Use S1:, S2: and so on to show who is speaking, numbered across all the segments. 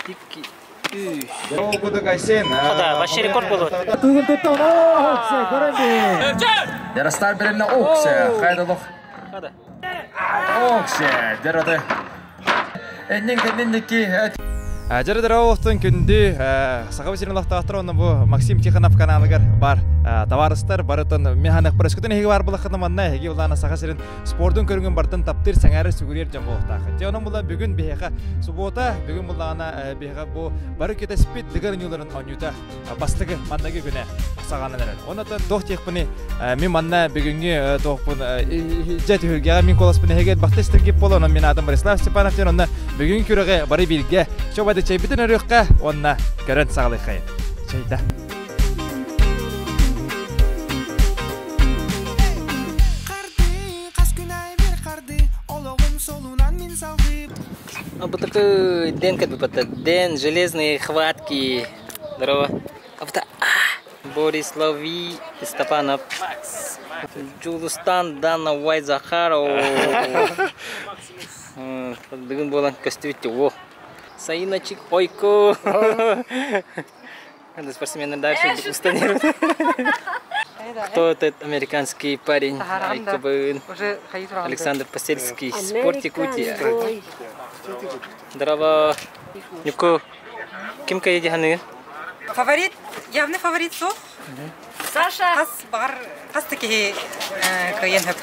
S1: Икки, үс.
S2: Кудук Айсен.
S1: Хата, вообще рекорд болот.
S2: Тугун туттан, оксе, көрөбү.
S3: Ярастар берилне оксе, хайдалох.
S1: Хата.
S3: Оксе, дерады. Эннин кэннинники
S2: Дьэрэ олохтон күндү Саха сирин олохтоохтор онно бу Максим Тихонов каналыгар бар табаарыстар барытын механик барыскытын эһиги бар булахына манна эһиги улаана Саха сирин спордун көрүҥүн бартын таптыыр сэҥээрэр сүгүрүйэр дьон буолуохтаах. Дьэ онон була бүгүн биһиэхэ субуота, бүгүн буллаҕына биһиэхэ бу бары кэтэспит дыгар ньууларын оонньуута бастакы маннагы күнэ саҕаланан эрэр. Онон туох диэхпиний мин манна бүгүҥҥү туохпун дьэ түһүлгэҕэ мин куоласпын эһиги элбэхтэ истэргит буолан онон мин аатым Борислав Степанов диэн онно бүгүҥҥү күрэҕи бары бииргэ чобады чэйбитин өрүөххэ уонна көрөн саҕалыаххайын. Чэйдэ.
S1: А бутакы Дэн как бы Дэн, железные хватки. Здорово. А вот Борис Лови Степанов. Джулустан Дана Уайт Захаров. Бүгүн буолан көстүбүт о. Саиначик Ойко. Надо спортсмены дальше устанируют. Кто этот американский парень? Айкобын. Александр Посельский. Спортик Ути. Здорово. Нюко. Ким кайди ханы?
S4: Фаворит, явный фаворит суох.
S5: Саша!
S4: Хас баҕар хас да киһи кыайыан сөп.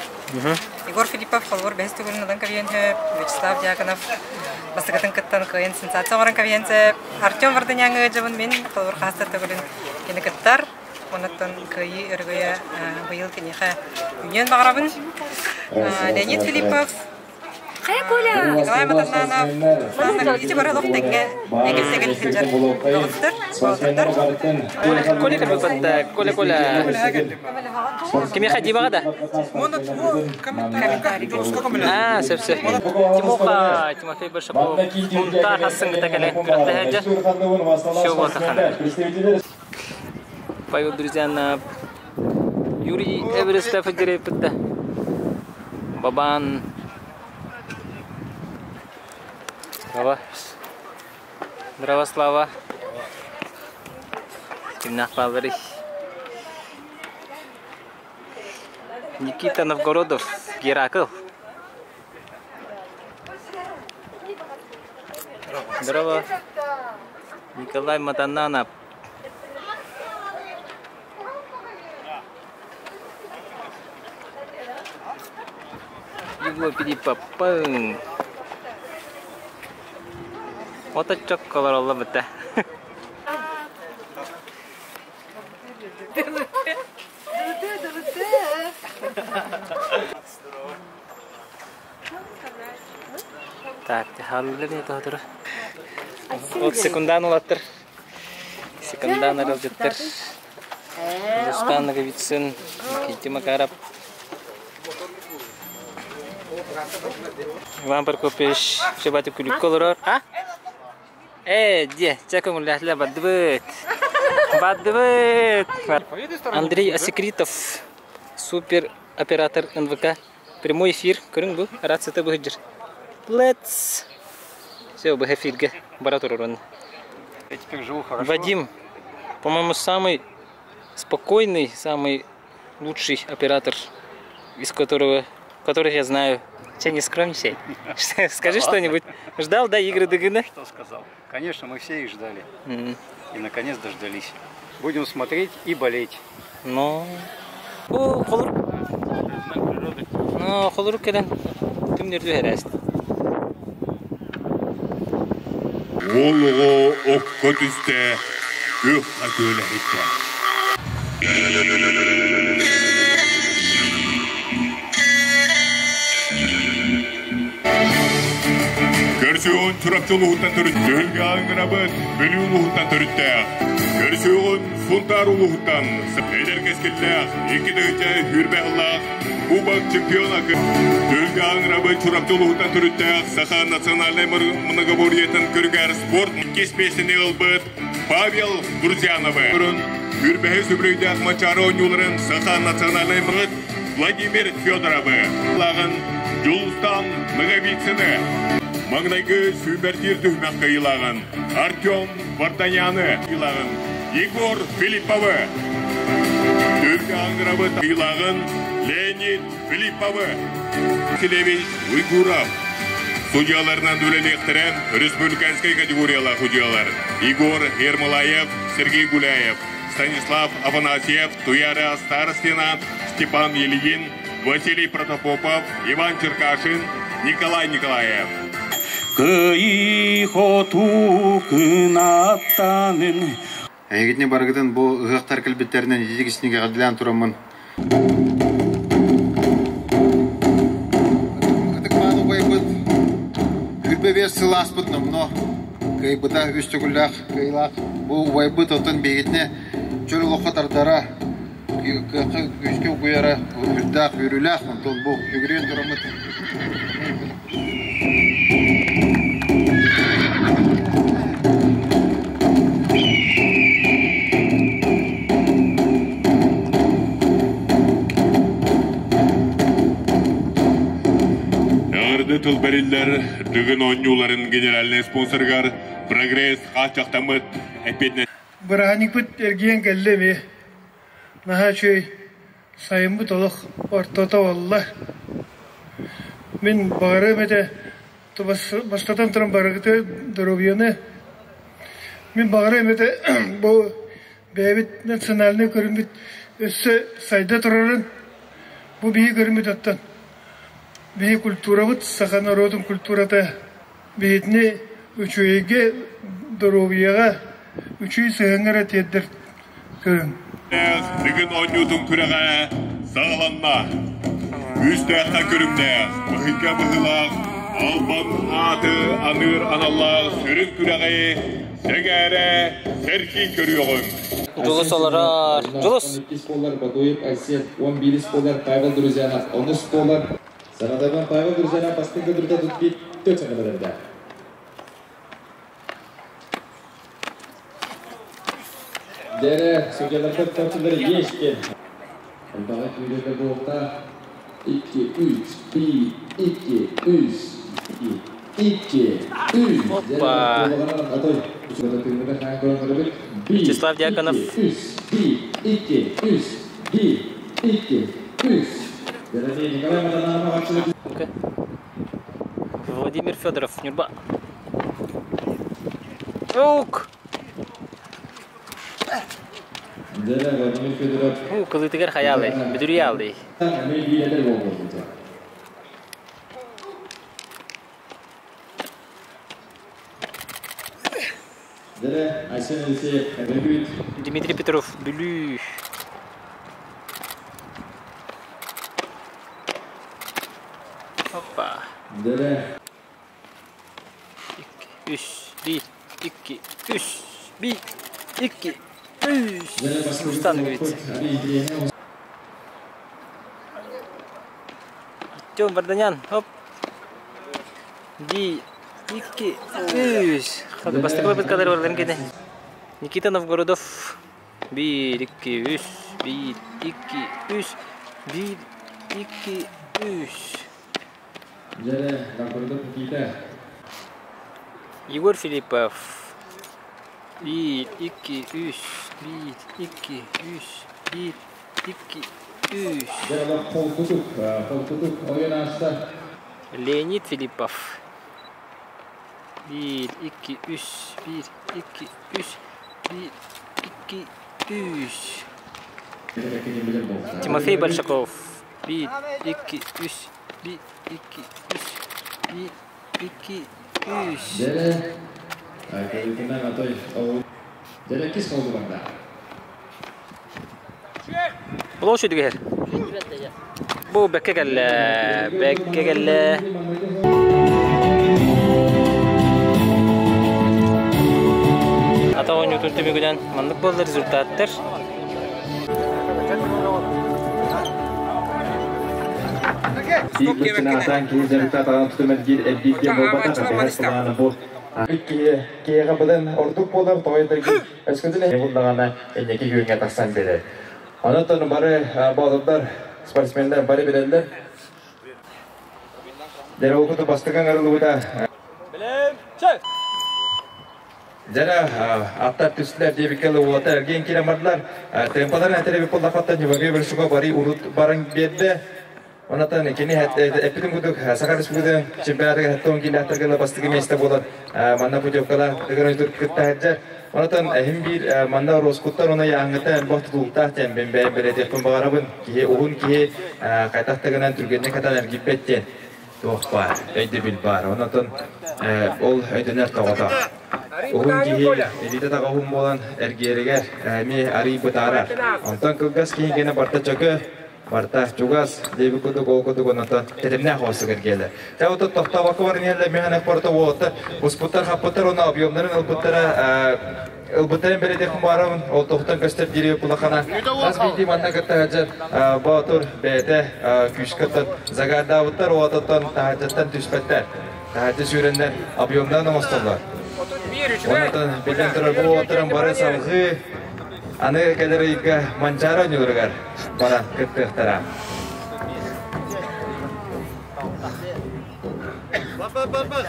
S4: Егор Филиппов холобур бэһис төгүлүн ылан кэбиһиэн сөп. Вячеслав Дьяконов бастакытын кыттан кыайан сенсация оҥорон кэбиһиэн сөп. Артем Варданяҥҥа ыалдьабын мин холобур хас да төгүлүн кини кыттар. Онуттан кыайыы өрөгөйө быйыл киниэхэ үүнүөн баҕарабын. Леонид Филиппов
S5: Хайа Коля!
S4: Николай Матаннанов, Руслан ити бары олох тэҥҥэ эгил-тэгил сылдьар доҕоттор, боотурдар.
S1: Коля кырбыппатта, Коля Коля. Кимиэхэ Димаҕа да? Аа, сөп сөп. Тимоха, Тимофей Большаков. Мунтаа хассыҥҥыта кэлэн күрэхтэһээдьэ. Все вот Павел Друзьяна Юрий Эверестов диреппитте. Бабан Здорово. Здорово, Слава. Кимнах Павлович. Никита Новгородов, Геракл. Здорово. Николай Матананов. Егор Пилиппаппын. Оточчок олоролло бытта. Так, халлы не тоһотур. Вот секундан улаттыр. Секундан арылдыттыр. Рустан Ноговицын, Никита Макаров. Иван Прокопьевич, все күлүккэ олорор. А? Э, де, чэ көҥүллээтилэр бардыбыт. Бардыбыт. Андрей Осекритов, супер оператор НВК. Прямой эфир. Көрүҥ бу, рацията быһыдьыр. Let's. Все, бу эфирге бара турар
S6: Я теперь живу хорошо.
S1: Вадим, по-моему, самый спокойный, самый лучший оператор, из которого, которых я знаю. Че, не скромничай. Скажи что-нибудь. Ждал, да, игры Дыгына?
S6: Что сказал? Конечно, мы все их ждали. И наконец дождались. Будем смотреть и болеть.
S1: Ну. О, холур. Ну, холур кэлэн. Түмнүрдү эрэст.
S7: Уол оҕо окко түстэ, күөх күөлэһиттэ. Көрсүөҕүн Чурапчы улууһуттан төрүт Түһүлгэ ыҥырабыт Бүлүү улууһуттан төрүттээх. Көрсүөҕүн Сунтаар улууһуттан эдэр кэскиллээх 2 тыһыынча сыллаах Кубок чемпиона Түһүлгэ ыҥырабыт Чурапчы улууһуттан төрүттээх Саха национальнай многоборьетын көрүҥэр спорт иккис миэстэни ылбыт Павел Друзьяновы. Хүрбэһи сүбүрүйдээх Мачары оонньууларын Саха национальнай Владимир Федоровы. Лагын Жулустан Ноговицыны. Маҥнайгы сүүмэрдиир түһүмэх кыайыылааҕын Артем Варданяны кыайыылааҕын Егор Филипповы, Түһүлгэ Ангырабыт кыайыылааҕын Леонид Филипповы, Васильевич Уйгуров. Судьяларынан үлэлиэхтэрэ республиканскай категориялаах судьялар Егор Ермолаев, Сергей Гуляев, Станислав Афанасьев, Туяра Старостина, Степан Ильин, Василий Протопопов, Иван Черкашин, Николай Николаев.
S8: Кыайыы хоту кынаттанын.
S9: Эһигитини барыгытын бу ыһыахтар кэлбиттэринэн ититик истиҥ эҕэрдэлээн тураммын. Ытык-мааны убайбыт 25 сыл ааспыт номнуо кыайбыта үс төгүллээх кыайыылаах. Бу убайбыт оттон биһигитини чөл олоххо тардара, кыахха күүскэ угуйара үрдээх, үөрүүлээх. Онтон бу үгүрүйэн тураммыт
S7: Эҕэрдэ тыл бэриллэр Дыгын оонньууларын генеральнай спонсорыгар Прогресс хааччахтаммыт эппиэтинэс
S10: Бырааһынньыкпыт эргийэн кэллэ эмиэ. Наһаа үчүгэй сайыммыт олох ортото буолла. Мин баҕарыам этэ бастатан туран барыгыты доруобуйаны. Мин баҕарыам этэ бу бэйэбит национальнай көрүҥмүт өссө сайда турарын. Бу биһи көрүҥмүт оттон биһи культурабыт, саха норуотун культурата биһитини үчүгэйгэ, доруобуйаҕа, үчүгэй сыһыаҥҥа эрэ тиэрдэр көрүҥ.
S7: Дыгын оонньуутун күрэҕэ саҕаланна. Күүстээххэ көрүҥнээх, быһыйга быһыылаах, албан ааты аныыр аналлаах сүрүн күрэҕи сэҥээрэ сэргии көрүөҕүҥ.
S1: Дьулус олорор. Дьулус!
S3: Иккис буолар Бадуев Айсен, 11 буолар Павел Друзьянов, онус буолар Санатабын Павел Друзьянов бастыҥ көтүрдэ тутбит төрт саҥа Дьэрэ, судьялардар тахсылар есть. Элбэҕи күүрэргэ буолта. 2, 3, 1, 2, 3, 2, 3.
S1: Опа! Вячеслав Дьяконов.
S3: 3, 1, 2, 3, 1, 2, 3. Николай Матананов
S1: Владимир Федоров, Нюрба. Ук!
S3: Владимир Федоров.
S1: У, кылытыгар хаялый, бүдүрүйалый. Дмитрий Петров, Бүлүү. Опа. 2, 3, 1, 2, 3, 1, 2, 3. Устан говорит. Артем Варданян, оп. 1, 2, 3. Бастакы попыткалар барларын кene. Никита Новгородов. 1, 2, 3, 1, 2, 3, 1, 2, 3. Егор Филиппов. 1, 2, 3, 1, 2, 3, 1, 2, 3. Леонид Филиппов. 1, 2, 3, 1, 2, 3, 1, 2, 3. Тимофей Большаков. 1, 2, 3, 1, 2, 3, 1, 2, 3. Площадь дигэр. Бу бэккэ кэллэ, бэккэ кэллэ. Ата оонньуутун түмүгүнэн маннык буолла результаттар.
S3: Киһиэхэ быдан ордук буолар тоҕойдаргын өскөтүн буллаҕына инники күөҥҥэ тахсан биэрэр. Онон бары боотурдар, спортсменнар бары билэллэр. Дьэ, ол курдук бастакы ыҥырыллыбыта. Дьэрэ, аттар түстүлэр диэбиккэ уолаттар эргийэн киирэн бардылар. Темпаларын этэрэ буоллаххаттан Ньымагы Барсука бары урут баран биэрдэ. Онтон кини эппитин курдук Саха Республикатын чемпионатыгар 70 киилээхтэргэ бастакы миэстэ буолан манна путевкалаах ыгыран кытта сылдьар. Онтон эһим биир манна Роскуттан уонна Яһаҥҥыттан элбэх тутулуктаах диэн мин бэйэм бэлиэтиэхпин баҕарабын. Киһи уһун киһи хайдах да гынан түргэнник хатан эргийбэт диэн туох баар, өйдөбүл баар. Онтон ол өйдөнөр тоҕото. Уһун киһи илиитэ таҕа уһун буолан эргийэригэр эмиэ арый бытаарар. Онтон кылгас киһи гэнэ барта чөкө, барта чугас диэбит курдук ол курдук онтон тэтимнээх оҕустук эргиэллэр. Тэ отут тохтообокко баран иһэллэр миһанах барта уолаттар буспуттар хаппыттар уонна объемнарын ылбыттара ылбыттарын бэлиэтиэхпин баарабын ол тоһутан көстөр дири кулахана хас биирдии манна кытта сылдьар боотур бэйэтэ күүскэ оттон загардаабыттар уототтон таһырдьаттан түспэттэр таһырдьа сүүрэннэр объемнаан оҥостоллор онтон биллэн турар бу уолаттарын бары салҕыы аны кэлэр ыйга Манчаары оонньууларыгар баран кыттыахтара.
S9: Бар, бар, бар, бар.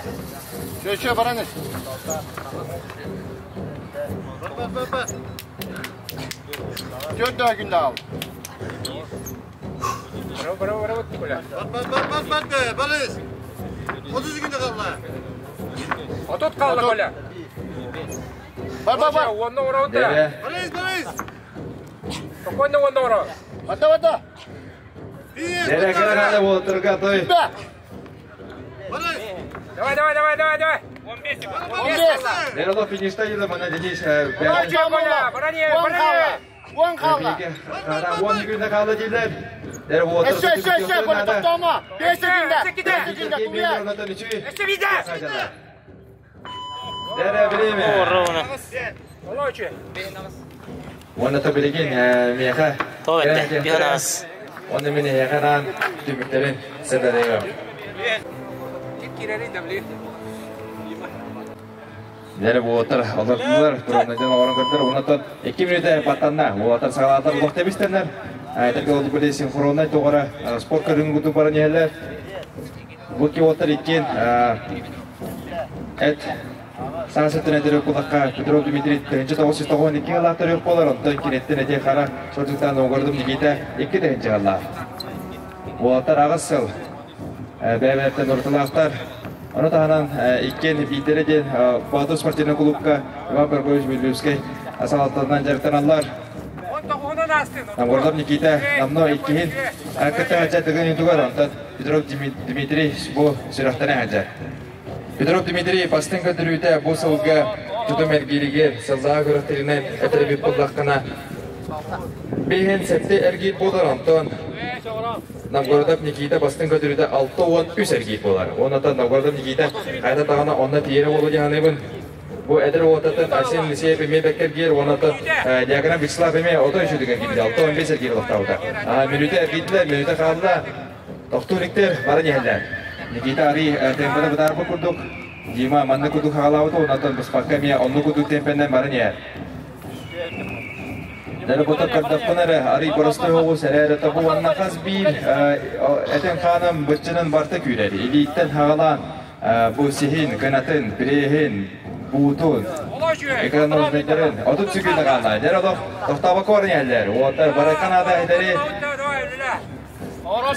S9: Чө, чө, баран ис. Бар, бар, бар, бар. Төрт күн даал.
S1: Браво, браво, браво, Коля.
S9: Бар, бар, бар, бар, бар, be, барыс. 30 günde kaldı.
S1: Отут қалды, Коля.
S9: Бар, бар, бар.
S1: Онны орауды.
S9: Барыс, барыс.
S1: Спокойно онны орау.
S9: Бата, бата.
S3: Дere кыргады болтурга той.
S1: Давай, давай, давай, давай, давай.
S9: 15.
S3: Дere lo finishta yılı bana Deniz.
S1: Коля, баране, баране.
S9: Он қалды.
S3: Он күндө қалды дейлер. Дere болтур.
S9: Эше, эше, эше, Коля, тоқтама. 5 секунда. 5 секунда, Кумия.
S3: Дere время.
S1: Ровно. Олочи.
S3: Оны та билеген меха.
S1: Товетте, бионас.
S3: Оны мені яғанан түміктерін сырдарайым. Дere болтур, олар турундан орын көрдөр. Онотон 2 минута баттанна. Болтур сагалатар лох тебистеннер. Айтарга олду биле синхронный тоғара спорт көрүнгү куту баран елер. Бу ки болтур иккен эт Саасаттан эдер кулакка Петров Дмитрий тенче тоғыз тоғын екі алақтар yok болар, онтон кинеттен эте хара сордуктан оңгордум Никита екі тенче алла. Болаттар ағыз сыл. Бәбәттен орталақтар. Оны тағынан иккен бийтері ден Батыр спортивный клубка Иван Карпович Милюбский асалаттарынан жарықтан аллар. Намгордов Никита намно иккихин кытта хача тыгын ютугар, онтон Петров Дмитрий бу сүрөхтәне хача. Петров Дмитрий бастын көтөрүүтэ бу сылга тутум эргииригэр сыллаға көрөттеринен этэрбит буллахкана бейхен сәтте эргиир болар, онтон Новгородов Никита бастын көтөрүүтэ 6-13 эргиир болар. Онотон Новгородов Никита қайта тағана онна тиере болу дияханыбын. Бу эдер отатын Арсен Лисеев эме беккергер, онотон Диаграм Вячеслав эме ото үшүдүгер кирди, 6-15 эргиир лохтауда. Мүнүтэ эргийдилер, мүнүтэ хаалла. Тохтуриктер бары нехеллер. Никита Ари темпені бұдарбы курдук. Дима манны курдук хагалауды, онотон бұспаққа ме онны курдук темпеннен бары не. Дәрі бұтыр кырдықпын әрі, Ари бұрысты оғыз әрі табу анна қаз бир, әтен ханым бұтчының барты күйрәді. Илиттен хағалан бұ сихин, кынатын, бірехин, буутун, экранын өздерін, отут сүгүні қана. Дәрі олық тоқтабы көрін әлдер. Оттар бараканада әдері.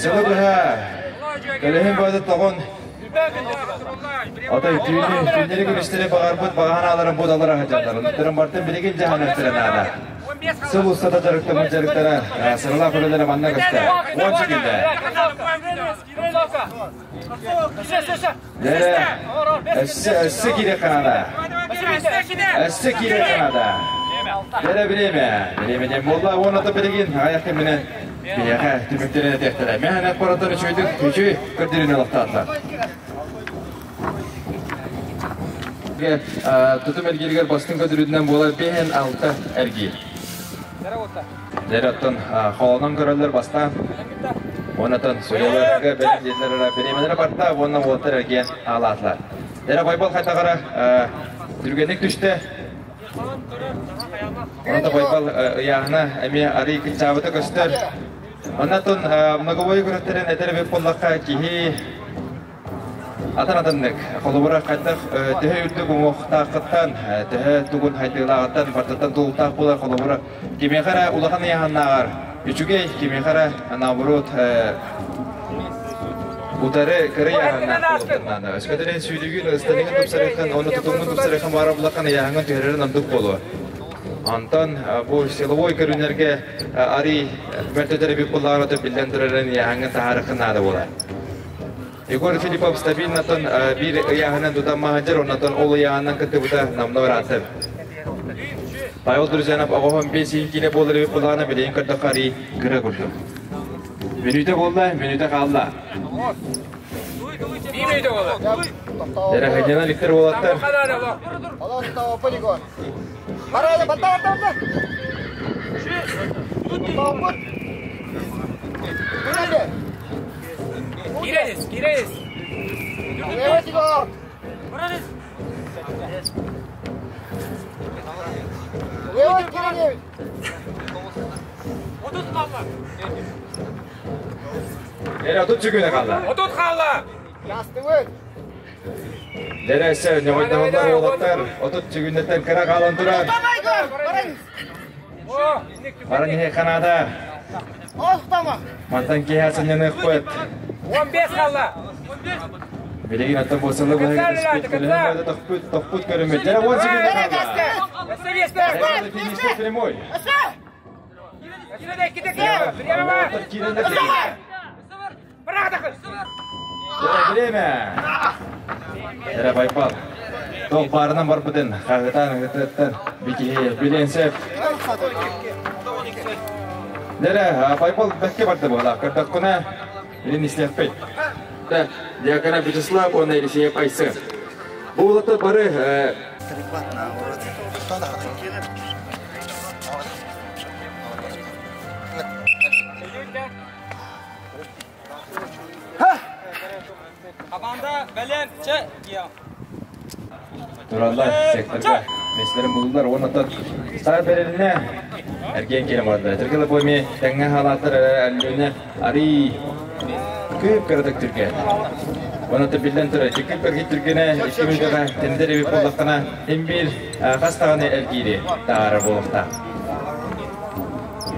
S3: Сылы бұға, көліхін бойды тоғын. Отой түүнleri күнүстері бағарбыт баған аларын будалара хажандар. Онуттарын бартын билеген жахан өттірін ада. Сыл ұстата жарықтымын жарықтара, сырыла көлелері манна көсті. Он секунда. Дәрі, өссі кире қанада. Өссі кире қанада. Дәрі время. Временен болла, оны билеген аяқты менен бияға түміктеріне тектірі. Мәханат баратын үшүйдік, үшүй көрдеріне лақтатылар. Тутум эргииригэр бастын көтүрүтүнэн буолар бэһэн алта эргиир. Дэр оттон холонон көрөллөр бастаан. Онотон суяларга бэлэм беременер барта, онна уоттар эргиэн аалаатылар. Дэрэ Байбал хайтагара түргенник түштэ. Оното Байбал ыяһына эмиэ арый кыччаабыта көстөр. Оннотон многобой көрөттерин этер бек боллакка киһи Атын-атыннык, холобура хайдах төһө үрдүк уҥуохтааххыттан, төһө тугун хайдыылааҕыттан бартыттан тулуктаах буолар холобура кимиэхэ эрэ улахан ыйааһыннааҕар үчүгэй, кимиэхэ эрэ наоборот утары кыра ыйааһыннаах буолуохтан Өскөтүнэн сүүрүгүн, ыстаныгын тупсарыаххын, уонна тутумҥун тупсарыаххын баара булаххын ыйааһыҥҥын түһэрэрин ордук буолуо. Онтон бу силовой көрүнэргэ арый мөлтөтөр эбит буоллаҕына биллэн турарын ыйааһыҥҥын таһаарыаххын наада буолар. Егор Филиппов стабильнатан биир ыйааһынан тутан маһадьар, оннотон ол ыйааһынан кыттыбыта намна ыраатар. Павел Друзьянов оҕоһон 5 киилэ буолар эбит буоллаҕына билигин көрдөххө арый кыра курдук. Мүнүүтэ буолла, мүнүүтэ хаалла. Дэрэ Виктор уолаттар.
S1: Киренис, Киренис.
S3: Эрэ отут сүгүнэ хаалла.
S1: Отут хаалла.
S3: Дэрээсэ ньоҕойдоһоллор уолаттар отут сүгүннэттэн кыра хаалан турар. Баран иһэ Канада. Мантан киэһэ сынньаныахпыт.
S1: 15 хаалла.
S3: Билигин оттон бу сылы быһа түспүт көлөһүн тохпут тохпут көрүммүт. Дьэ, 10 секунда хаалла. Финишный прямой. Время! Эрэ Байбал. Тол баарынан барбытын, хаһытаан ыһытыттан бикиһи билиэн сөп. Дэрэ, Байбал бэккэ барды буолаах. Көрдөххүнэ, билин истиэхпит. Диакона Вячеслав уонна Елисеев Айсен. Бу уолаттар бары
S1: Команда бэлэм чэ
S3: Тураллар секторга меслерин булдулар уонна стар берилинэ эргиэн киирэн барда. Түргэл буоми тэҥҥэ хаалааттар әллүнэ арый кыып кыратык түргэн. Уонна биллэн турар, кыып кыргыт түргэнэ икки мүнүүтэҕэ тендер эбит буоллаххына, һин биир хас даҕаны эргиири таһаарар буолуохтаах.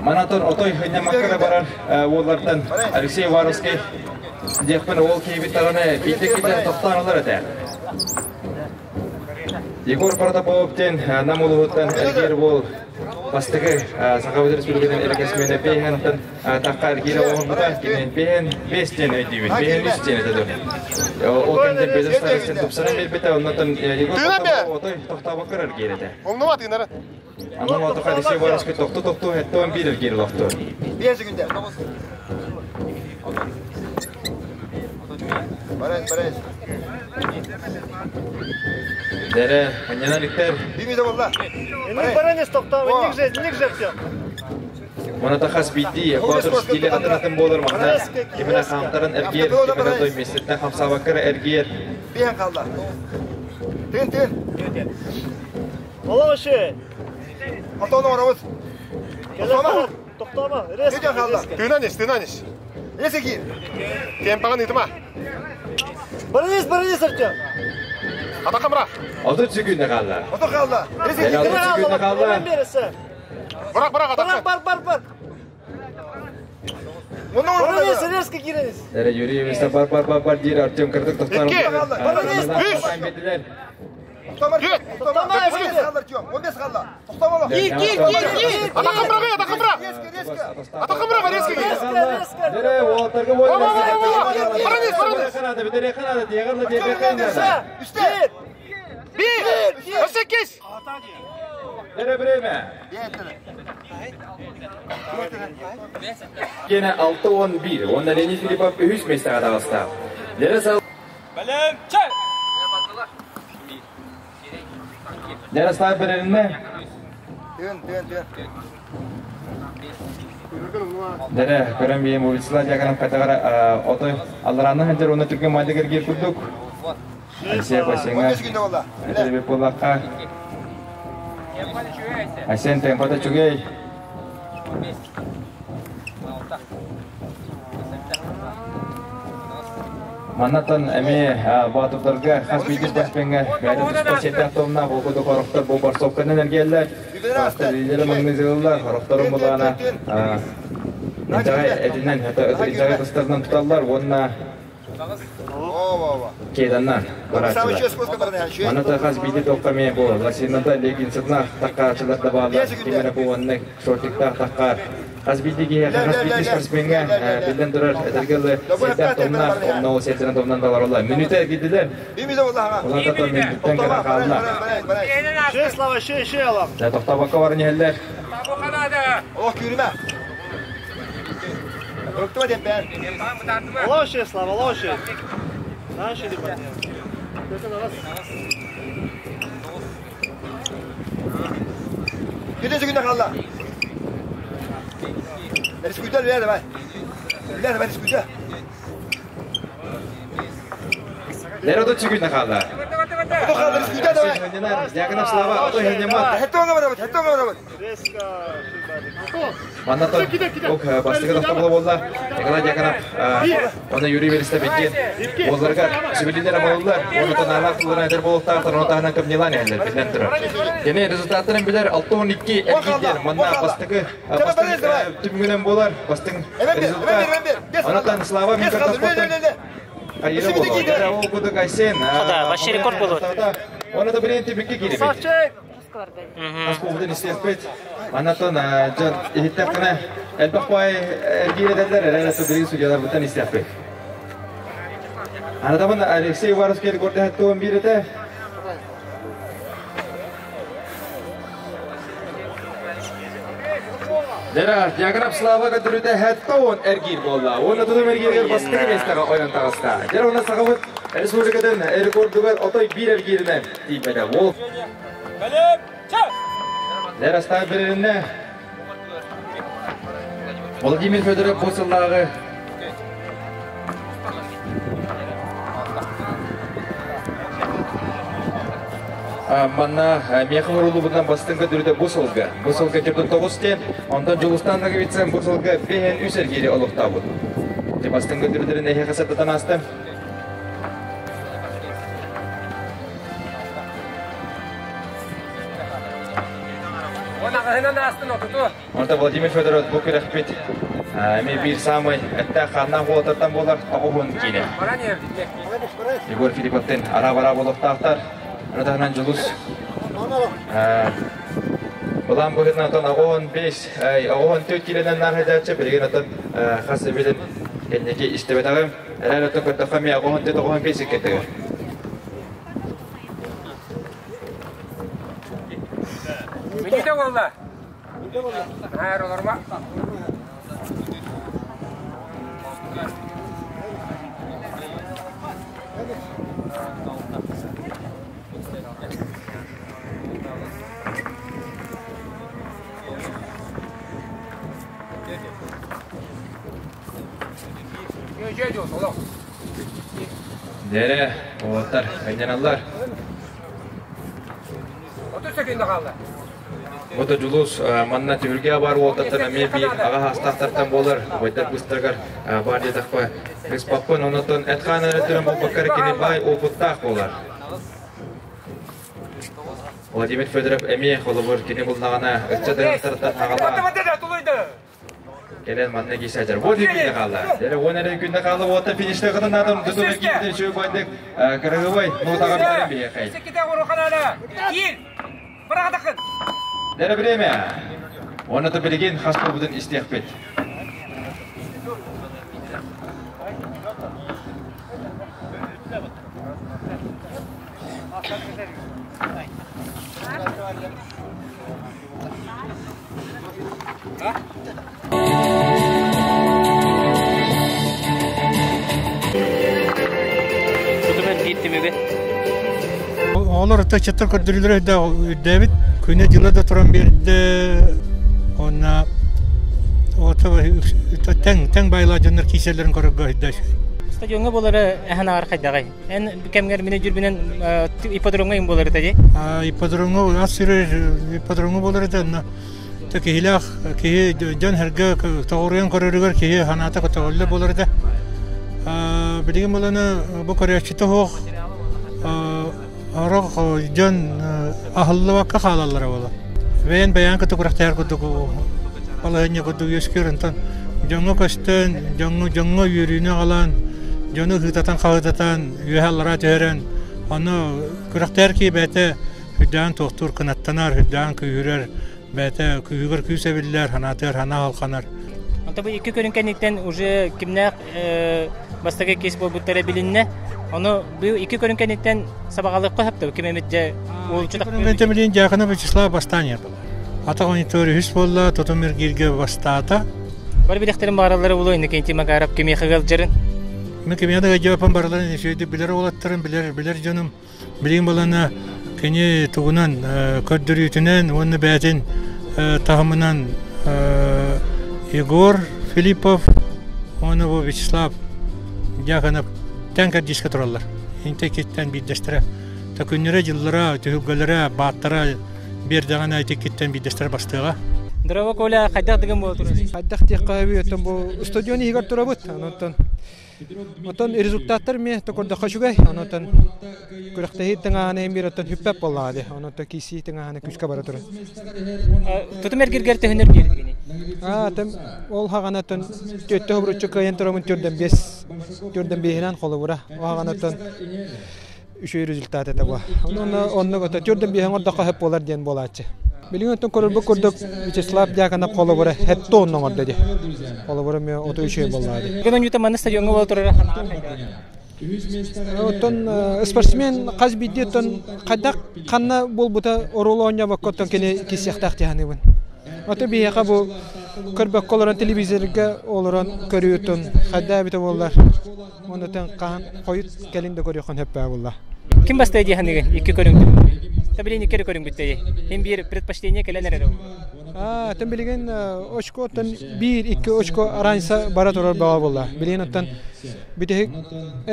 S3: Манатон отой хынньамакка да барар уоллартан Алексей Уваровский диэхпин уол киһибит даҕаны биирдэ китэ тохтоон ылар этэ. Егор Протопопов диэн Нам улууһуттан эргиир уол бастакы Сахабыт Республикатын эрэкэсмиэнэ бэйһэнтэн тахха эргиир оҥорбута кинин бэйэн бэс диэн өйдүүбүт бэйэн үс диэн этэ Ол кэмтэн Петр Старостин тупсаран биэрбитэ оннотон Егор Протопопов отой тохтообокко эргиир этэ.
S9: Умнубат гынары.
S3: Анан отоха Алексей Иванович тохту-тохту хэттон биир эргиир олохту.
S9: Биэс секунда. Барай, барай.
S3: Дере, ханьяна Виктор.
S9: Бимиде болла.
S10: Баранец тоқтау, ник же, ник же все.
S3: Мана хас биирдии Боотур стиле атын-атын буолар манна киминэ хаамтаран эргиэр, киминэ той миэстэтинэн хамсаабакка эрэ эргиэр.
S9: Биэн қалла. Тын, тын.
S10: Олоҕу
S9: Антон оҥоробут.
S10: Тоқтома,
S9: Ниден қалла.
S7: Тыынан ис, тыынан ис.
S9: Резко киир.
S7: Темпаҕын ыытыма.
S10: Баранец, баранец, Артем.
S7: Атахха бырах.
S3: 30 секунда хаалла.
S9: Отур қалла. Резко
S3: Дере
S9: киир.
S3: 30 секунда хаалла.
S7: Бырах, бырах атахха.
S10: Бар, бар, бар.
S9: Мұны
S10: Баранец,
S9: орнына.
S10: резко киренец.
S3: Дере Юрий Виста бар бар бар бар диир Артем кырдык тохтоон.
S7: Икки. Үс.
S3: Биэс.
S7: Төрт.
S9: Тоқтама, 15 қалла, Артем. 15 қалла. Тоқтама.
S3: Кир, кир, кир,
S7: Атахха бырах, атахха бырах.
S9: Резко, резко.
S7: Атахха бырах, резко киир.
S3: Дере уолаттарга буолла.
S7: Баранец, баранец.
S3: Канада, битере Канада, диагар диагар Канада.
S9: Үсте.
S7: Биир. Өссө иккис.
S3: Дере время. Кене 6-11. Онда Леонид Филиппов үһүс миэстэҕэ таҕыста. Дере сал
S1: Бэлэм чэ.
S3: Дере старт берилиннэ.
S9: Тын, тын, тын.
S3: Дере көрөн бием Вячеслав Дьяконов катагара отой алларааны ханжар уонна түргэн маадыгар киир курдук. Алексей Пасенга
S9: 15 секунда болла.
S3: этэрбит буоллахха. Айсен темпата үчүгэй. Маннаттан эмиэ боотурдарга хас биирдии спортсмеҥҥа бэйэтэ туспа сиэрдээх туомнаах ол курдук хорохтор бу борсовканан эргийэллэр. Бастар илиилэрэ маҥнай зылыллар, хорохторун булаана инчэҕэй этинэн, инчэҕэй тыстарынан туталлар уонна Кеданна барааччылар. Маны та хас биирдии туохха эмиэ бу лосината, леггинсытнаах таккааччылар да бааллар, ким эрэ бу уонна шортиктаах таккаар. Хас биирдии киһиэхэ, хас биирдии спортсмеҥҥа биллэн турар, этэргэ дылы, сиэрдээх томнаах, онно ол сиэрдэрин томнан талараллар. Мүнүүтэ эргийдилэр. Улаата то мүнүүттэн кэлэн хаалла.
S10: Слава, ще, ще,
S3: Тохтобокко баран иһэллэр.
S10: Лошадь, Слава, лошадь. Наши
S9: Кете күнде қалла. Рискуйда бля давай. Бля давай рискуйда.
S3: Лера күнде қалла. Дьяконов Слава, ото хенемат. Манна ок бастыгы тохтобула буолла. Николай Дьяконов оны Юрий Велистапетин уолларга сүбэлиилэр амалылар. Оны танаалаах тылларын этэр буолуохтаахтар, оны таһынан кымньылаан иһэллэр, биллэн турар. Кини результаттарын билэр 6-12 эргийдер. Манна бастакы бастыҥ түмүгүнэн буолар, бастыҥ результат. Онотон Слава мин картоспоттан Хайыры боло. Ол кудук Айсен.
S1: Хода, вообще рекорд болот.
S3: Оны да билен түбүккэ кииребит. Аскуубутун истиэхпит. Анатон дьон иһиттэххинэ элбэх баай эргиир этэллэр, эрэ билигин судьяларбыттан истиэхпит. Анатабын Алексей Уваровский рекордеһаттуон биир этэ. Дера, Дьяконов Слава көтүрүтэ хэттоон эргиир буолла. Уонна тутум эргииригэр бастакы миэстэҕэ ойон таҕыста. Дьэ, уонна сахабыт республикатын рекордугар отой биир эргииринэн тиийбэтэ. Ол Дера ставь берилинне. Владимир Федоров бу сыллааҕы Манна миэхэ урулубутунан бастыҥ көтүрүтэ бу сылга. Бу сылга 49 диэн, онтон Дьулустан Ноговицын бу сылга 5 эргиири олохтообут. Бастыҥ көтүрүтэрин эһиэхэ сырдатан аастым. Онто Владимир Федоров бу күрэхпит эмиэ биир саамай эттээх хааннаах уолаттартан буолар тоҕуһун киинэ. Егор Филипповтын ара-бара буолуохтаахтар. Ону таһынан Дьулус Былаан быһыытынан отон оҕоһун бес, оҕоһун төрт киилэнэн наар хайдааччы, билигин отон хас эбитин кэнники истибэтэҕим. Эрээр отон көрдөххө эмиэ оҕоһун төрт, оҕоһун бес иккитигэр.
S11: Мүнүүтэ буолла. Хайыр олорма.
S3: Дere, уолаттар, айнаналлар.
S11: 30 секунда қалды.
S3: Ото Дьулус манна түһүлгэ бар уолаттар эмиэ биир аҕа хаастаахтартан буолар, убайдар быстаргар бар диэтэхпэ ыспаппын, онотон эт-хаан эрэ буолбаккар кини баай опыттаах буолар. Владимир Федоров эмиэ холобур кини булнаҕына ыччат ыһыктарыттан аҕалаан кэлэн манна киисээдэр. Вот күнне хаалла. Дere он эрэ күнне хаалла уотта финиште кытын наадам тутум киирден үчүгэй байдык кырыгыбай нуутаҕа бүтэрин биһиэхэй. Дere время. Оны да билигин хас буолбутун истиэхпит.
S12: Оҕолор ыччаттар көрдөрүүлэрэ үрдээбит, күнэ-дьыла да туран биэрдэ уонна тэҥ тэҥ баайылаах дьоннор киисэллэрин көрөргө өйдөөх.
S1: Стадиоҥҥа буолара эһэн ааҕар хайдаҕай? Эн кэмҥэр мин өйдүүрбүнэн ипподромҥа им буолар этэ дии?
S12: Ипподромҥа ас сирэ ипподромҥа буолар этэ онно киһилээх киһи дьон сэргэ тоҕуруйан көрөрүгэр киһи санаата көтөҕүллэ буолар этэ. Билигин баланы бу көрөөччүтэ суох орох дьон аһыллыбакка хаалаллара буолар. Бэйэн бэйээн кытта күрэхтэһэр курдук балаһыанньа курдук үөскүүр. Онтон дьоҥҥо көстөн, дьоҥҥо дьоҥҥо үөрүүнү аҕалан, дьону ыһыытатан-хаһыытатан, үөһэ-аллараа түһэрэн, ону күрэхтэһэр киһи бэйэтэ үрдээн туохтуур, кынаттанар, үрдээн күүһүрэр, бэйэтэ күүһүгэр күүс эбиллэр, санаатыгар санаа халханар.
S1: Онто бу икки көрүҥ кэнниттэн уже кимнээх бастакы иккис буолбуттара билиннэ. Ону бу икки көрүҥ кэнниттэн сабаҕалыахха сөп ким эмит дьэ уолчу
S12: Билин Дьяконов Вячеслав бастаан был. Атах монитор үһүс буолла, тутум эргииргэ бастаата.
S1: Бары билэхтэрин баараллара булу Иннокентий Макаров кимиэхэ ыалдьарын.
S12: Мен кимиэхэ да ыалдьыбаппын барыларын үчүгэйдик билэр уолаттарым, билэр билэр дьонум. Билигин балана кини тугунан көрдөрүүтүнэн уонна бэйэтин таһымынан Егор Филиппов уонна бу Вячеслав Дьяконов тэҥ кэрдиискэ тураллар. Интекиттэн биирдэстэрэ. Төкүннэрэ, дьыллара, түһүлгэлэрэ, бааттара биэрдэҕинэ итиккиттэн биирдэстэрэ бастыаҕа.
S1: Здорово, Коля, хайдах дыгын буола турар?
S13: Хайдах диэххэ өбүй, бу стадион иһигэр турабыт. Онтон Оттон результаттар эмиэ көрдөххө үчүгэй. Онон күрэхтэһии тыҥааһына эмиэ оттон хүппэт буоллаҕа дии. Онон киирсии тыҥааһына күүскэ бара турар.
S1: Тутум эргиргэр төһөнөр биэрдигиний?
S13: Аа, тем ол хаҕанаттан түөттэ хобуруччу кыайан турамын түрдэн бес түрдэн биэһинэн холобура. Ол хаҕанаттан үчүгэй результат этэ бу. Онон оннук ото түрдэн биэһин ордоххо хөп буолар диэн буолааччы. Билигин оттон көрөрбүт курдук Вячеслав Дьяконов холобура хетте онно оҥордо дии. Холобура эмиэ ото үчүгэй буоллаҕа дии.
S1: Бүгүн онньута манна стадиоҥҥа буола турара ханаҕар хайдаҕый?
S13: Оттон спортсмен хас биирдии оттон хайдах ханна буолбута оруолу оонньообокко оттон кини киирсиэхтээх дии саныыбын. Ото биһиэхэ бу көрбөккө олорон телевизорга олорон көрүү оттон хайдаа эбитэ буоллар Онутан хаһан хойут кэлин да көрүөххүн сөп буолла.
S1: Ким бастыа дии саныыгын икки көрүҥ Та билин икки көрүҥ бүттэйи. Хин биир предпочтение кэлэн эрэр.
S13: Аа, тэн билигин очко оттон биир икки очко разница бара турар баҕа буолла. Билигин оттон бүтэһик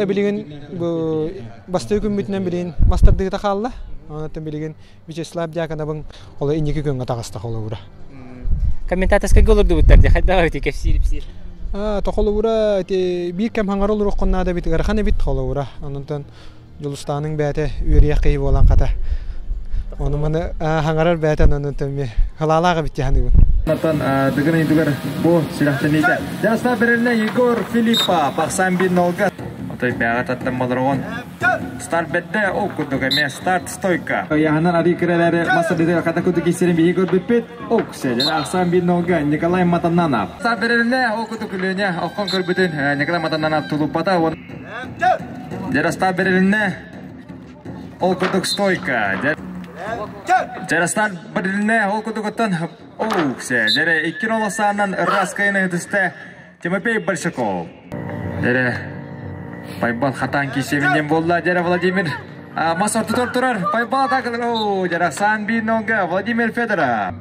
S13: билигин бу бастакы күммүтүнэн билигин мастардыыта хаалла. Онтон билигин Вячеслав Дьяконобын ол инники күҥҥэ таҕыста холобура.
S1: Комментаторскайга олордубуттар дии хайдах эбитий кэпсиир-ипсиир?
S13: Холобура ити биир кэм хаҥара олоруоххун наада эбит ыарахан эбит холобура. Онтон Дьулустааныҥ бэйэтэ үөрүйэх киһи буолан хата. Ону маны хаҥарар бэйэтэ онон эмиэ халаалаах эбит дии саныыбын.
S3: Онтон Дыгын ыйдыгар бу сүрэхтэниитэ. Ярослав Берельне Егор Филиппа Бахсан Бинолга. Отой бэҕэ таттан болорогон. Старт бэрдэ, ол курдук эмиэ старт стойка. Ыйаһынан арыы кыралары масса хата курдук киссерин биһи көрбүппүт. Оксе, жана ахсан бир нолга Николай Матананов. Старт берилне, ол курдук күлүнэ, оккон көрбүтүн Николай Матананов тулуппата. Жара старт берилне, ол курдук стойка. Жара старт берилне, ол курдук оттон Оксе, жара икки нолосаанан ыраскайны ытысты Тимофей Большаков. Дәрі Байбал хатан кисеминен болла. Дәрі Владимир мас ортотор турар. Байбал атакалар. О, дәрі Сан Бинонга Владимир Федоров.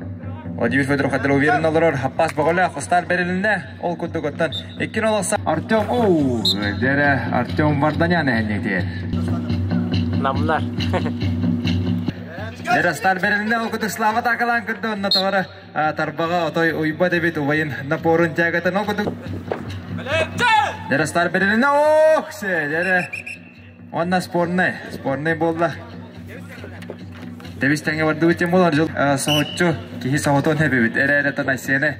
S3: Владимир Федоров хатыр уверен олорор. Хаппас боголя хостар берилинне. Ол курдук оттан. Иккин олоса Артем. О, дәрі Артем Варданян әннетер.
S1: Намнар.
S3: Дәрі стар берилинне ол курдук Слава атакалан кырды. Онна товара тарбаға отой уйба дебит убайын напорун тягатын ол курдук. Дәрі стар берилинне. Ох, се, дәрі. Онна спорный, спорный болла. Тебис тәңе барды өтен болар жыл соһуччу киһи соһотон хэбибит эрэ эрэ танайсыны.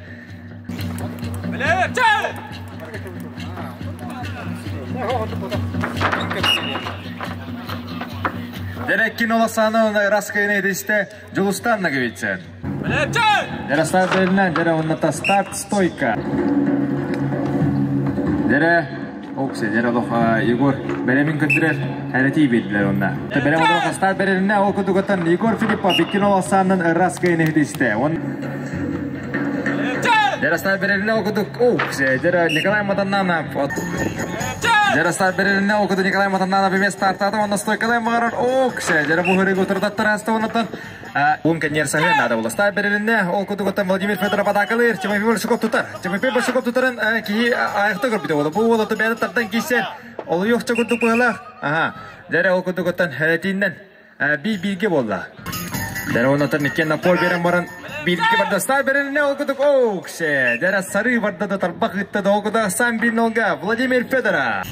S3: Дәрі оласаны раскайны едесте Жулустан Наговицын. Дәрі старт берилинен, дәрі онната старт стойка. Дәрі Оксе, дәрі олох Егор бәрәмин көндірер әрәти берділер онна. Бәрәм олох старт берилинен, ол күдігіттен Егор Филиппов иккин оласанын раскайны едесте. Дәрі старт берилинен, ол күдік Оксе, дәрі Николай Матананов. Дәрі старт берилинен, ол күдік Николай Матананов еме стартады, онна стойкадан бағарар Оксе, дәрі бұғыры отырдаттар асты оннаттан. Ун кенер сахын нада була. Старт берилинне, ол күдігіттен Владимир Федоров атакалыр, Тимофей Большаков тутар. Тимофей Большаков тутарын ки аяқта көрбіді олы. Бұл олы бәрі тардан кейсен. Ол yoқча күдік бұғылақ. Ага. Дәрі ол күдігіттен хәлетиннен би-биге болды. Дәрі оннаттан иккен напор берен баран Билги барда старт берилинне ол күдік Оксе. Дәрі сары барда да тарбақ итті да ол күдік Сан Бинолга Владимир Федоров.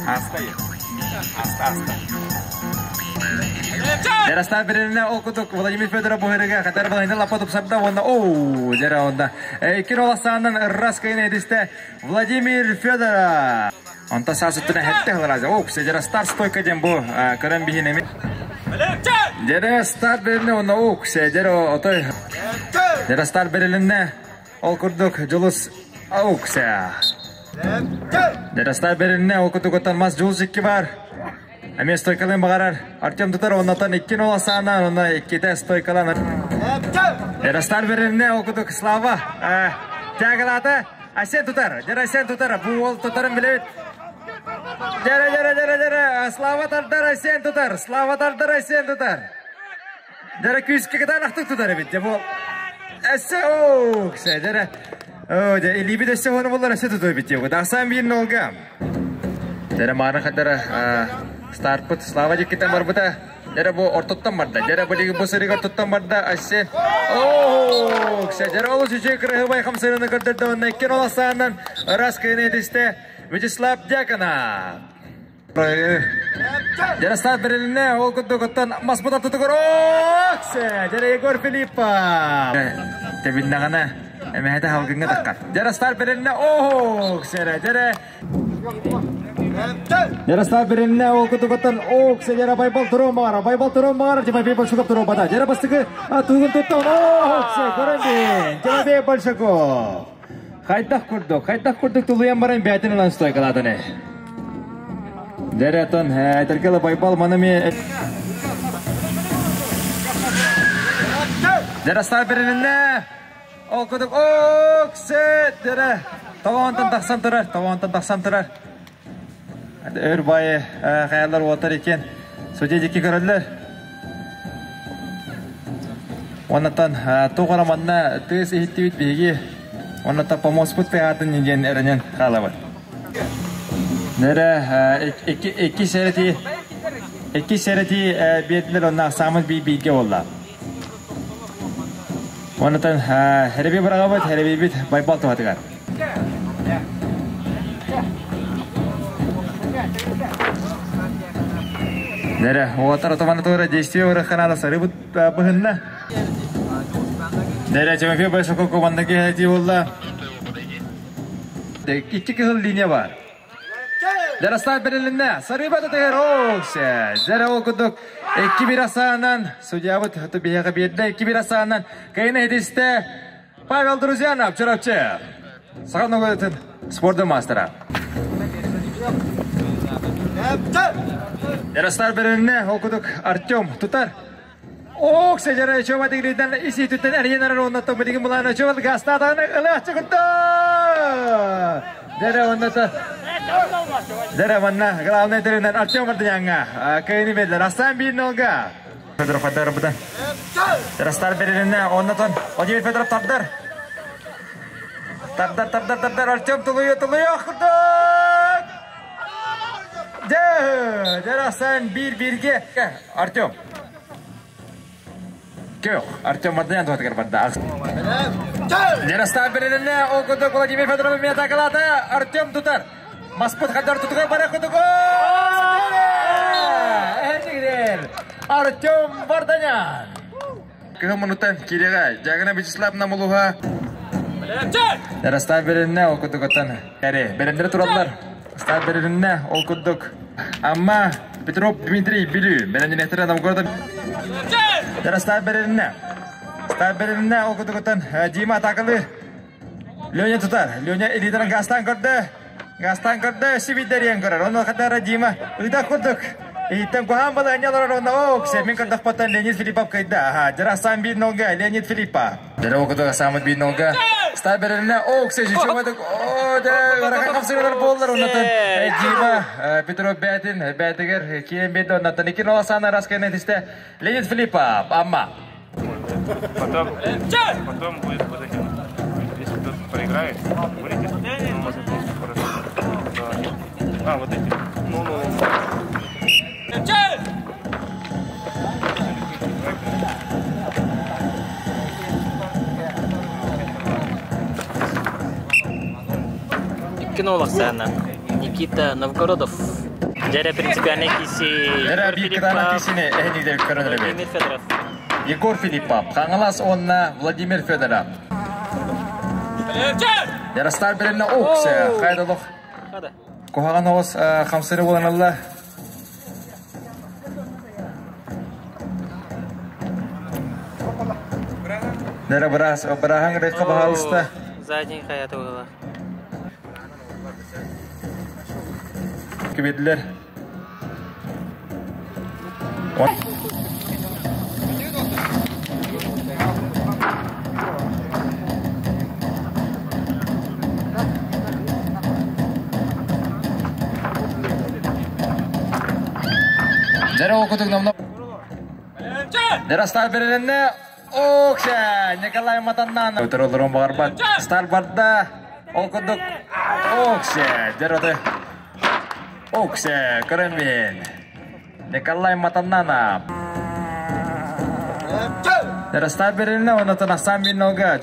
S3: Аста, аста. Яростав берилне ол кутук Владимир Федоров буһырыга хатар балайны лапа тупсарда онна оу жара онда. Икки оласаандан ыррас кайна едисте Владимир Федоров. Онта сасыттына хетте хылараза. Оу, жара старт стойка дем бу көрөн бихинеми. Жара старт берилне онна оу, жара отой. Жара старт берилне ол курдук жулус оукся. Жара старт берилне ол кутук оттан мас жулус икки бар. Эме стойкалын бағарар. Артем Тутар оннатан иккин оласаанан, онна икките стойкаланар. Яростар берилне ол кутук Слава. Тягалата. Асен Тутар. Жара Асен Тутар. Бу ол Тутарын билебит. Жара, жара, жара, жара. Слава тардар Асен Тутар. Слава тардар Асен Тутар. Жара күйіске кытан ақтық тутар бит. Бу Әссе оу, жара. О, жа илиби десе оны болар әссе тутар бит. Дасан бир нолга. Жара мары хатара стартпыт Слава жеккетен барбыта. Жара бу ортоттан барда. Жара бу лиги бу сырыгар тоттан барда. Әссе. Оу, жара олу сүче кырыгы хамсырыны көрдөрдө. Онна иккен оласаанан ырас кыйны этисте Вячеслав Дьяконов. Жара старт берилине ол кудду коттан маспыта тутугор. Оксе! Жара Егор Филиппов. Тебиннагана эмэхете халгыңга таккар. Жара старт берилине оксе! Жара Жара старт берилине ол кудду коттан оксе! Жара Байбал турон багара. Байбал турон багара. Тимофей Большаков турон бата. Жара бастыгы тугун туттан. Оксе! Көрөнбин. Тимофей Большаков. Хайдах курдук. Хайдах курдук тулуян баран бәтин улан стойкаладыны. Дәрәтон, әтәркелі Байбал манами. Дәрә старт берилине. Ол кудук оксе. Дәрә. Тавантан тақсан тұрар. Тавантан тақсан тұрар. Өр байы хаялар отар екен. Судья жеке көрөлөр. Оннан туғара манна тыс ихиттибит биги. Оннан помоспут театын ниден эренен халабыт. Нere iki sereti iki sereti бердилер онна самыз би биге болла. Оннан хереби барагабыт, хереби бит байбал туатыгар. Нere отар отоманы тура действие ураханала сарыбыт быһынна. Нere Тимофей Большаков командаги хети болла. Икки кыһыл линия бар. Жарастар берилинне. Сарыба да тегер оксе. Жара окудук. Икки бир асаанан. Судьябыт хаты бияга берді. Икки бир асаанан. Кайына хедисте Павел Друзьянов, чырапчы. Саған өгөтін спорты мастера. Жарастар берилинне окудук Артем Тутар. Оксе жара чоба дигриден иси түттен әрген арар оннаттан билигин булана чоба гастатаны ылачы кутта. Жара оннатта Жара манна главный тренер Артем Мартынянга кайны бердилер. Асан бир нолга. Федоров Федоров будан. Жарастар берилинне оннатан Владимир Федоров тардар. Тардар, тардар, тардар. Артем тулую, тулую. Курдук. Жарасан бир бирге. Артем. Кök. Артем Мартынян туатыгар барда. Жарастар берилинне ол курдук Владимир Федоров мен атакалады. Артем тутар. Маспыт хадар тутуга бара кутуга. Артем Варданян. Кыһы минуттан кирега. Жагына Вячеслав Намулуха. Жарастар берилинне ол курдук оттан. Әре, берендер тураллар. Стар берилинне ол курдук. Амма Петров Дмитрий Билю. Берендер адам көрдүм. Жарастар берилинне. Стар берилинне ол курдук оттан. Дима атакалы. Леня тутар. Леня элитерин гастан көрдү. Гастан көрдү, сибидерien көрөр. Оны катара Дима. Ыда курдук. Иттен кухан бала анялар онна ок. Семин көрдөх паттан Леонид Филиппов кайда. Аха, жара бир нолга Леонид Филиппа. Жара окудуга самыт бир нолга. Стар берилине ок, се жичумадык. О, да, рахан капсыгалар боллар оннатан. Дима Петров бәтин, бәтигер киен беди оннатан. Икин оласана раскайна тисте Леонид Филиппов. Амма.
S14: Потом будет вот этим. Если кто-то проиграет, вылетит, ну, можно, в принципе, хорошо. А, вот эти. Ну.
S1: Икки нолах саана. Никита Новгородов. Дьэрэ принципиальный киси
S3: Дьэрэ биир кытаанах кисини эһинигдэр көрөн эрэбит.
S1: Владимир Федоров.
S3: Егор Филиппов, Хаҥалас уонна Владимир Федоров. Яростар берилне оксе, хайдалох. Куһаҕан оҕус хамсыры буолан Нера бырас, быраһаң рэкка баһалыста.
S1: Задний хаята была.
S3: Кибедлер. Дьэрэ окутук номно. Дэрастар берилинне Окся Николай Матаннан. Өтөр олорон баҕарбат. Стар барда. Ол курдук Окся дьэроты. Окся көрөммин. Николай Матаннана. Дэрастар берилинне онотон асан биннолга.